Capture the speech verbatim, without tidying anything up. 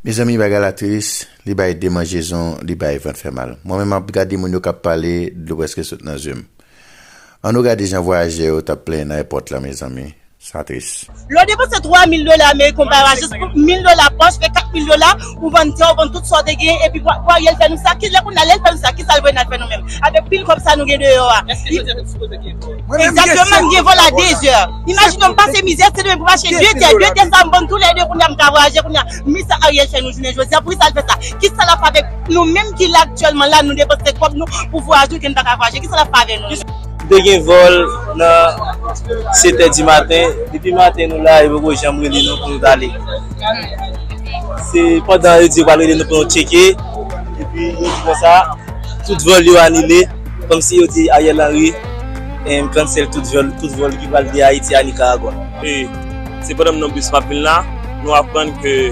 Mezanmi, bagay la tris, li bay demanjezon, li bay vant fè mal. Mwen menm ap gade moun yo k ap pale, dlo prèske sot nan zye m. Ann nou gade jan vwayajè yo t ap plenyen nan èpòt la, mezanmi. Sa tris. Lè w depanse twa mil dola ameriken, w pa jis pou mil dola pòch, fè kat mil dola, ou vann tè, ou vann tout sa w te genyen, epi pou, pou Ariel fè nou sa, ki lè kounye a lè l fè nou sa, ki sa l vle n al fè nou menm? Avèk pil kòb sa nou gen deyò a. Èske jodi a nou sipoze gen vòl? Egzakteman, m gen vòl a de zè. Imajine w, m pase mizè, se demen pou m achte de tè, de tè sa m vann tou lè de kounye a m ka vwayaje kounye a. Men sa Ariel fè nou jounen jodi a, poukisa l fè sa? Kisa l ap fè avèk nou menm ki la aktyèlman la, nou depanse kòb nou pou vwayaj nou, ke n pa ka vwayaje? Kisa l ap fè avèk nou? M te gen vòl nan sèt è di maten. Depi maten nou la, yo poko janm rele nou pou nou t ale. Se pandan yo di yo pral rele nou pou nou tcheke. Epi yo di konsa, tout vòl yo anile. Kòmsi yo di Ariel Henry, em, cancel tout vòl, tout vòl ki pral de Ayiti a Nikaragwa. E se pandan m nan bis m ap vin la, nou aprann ke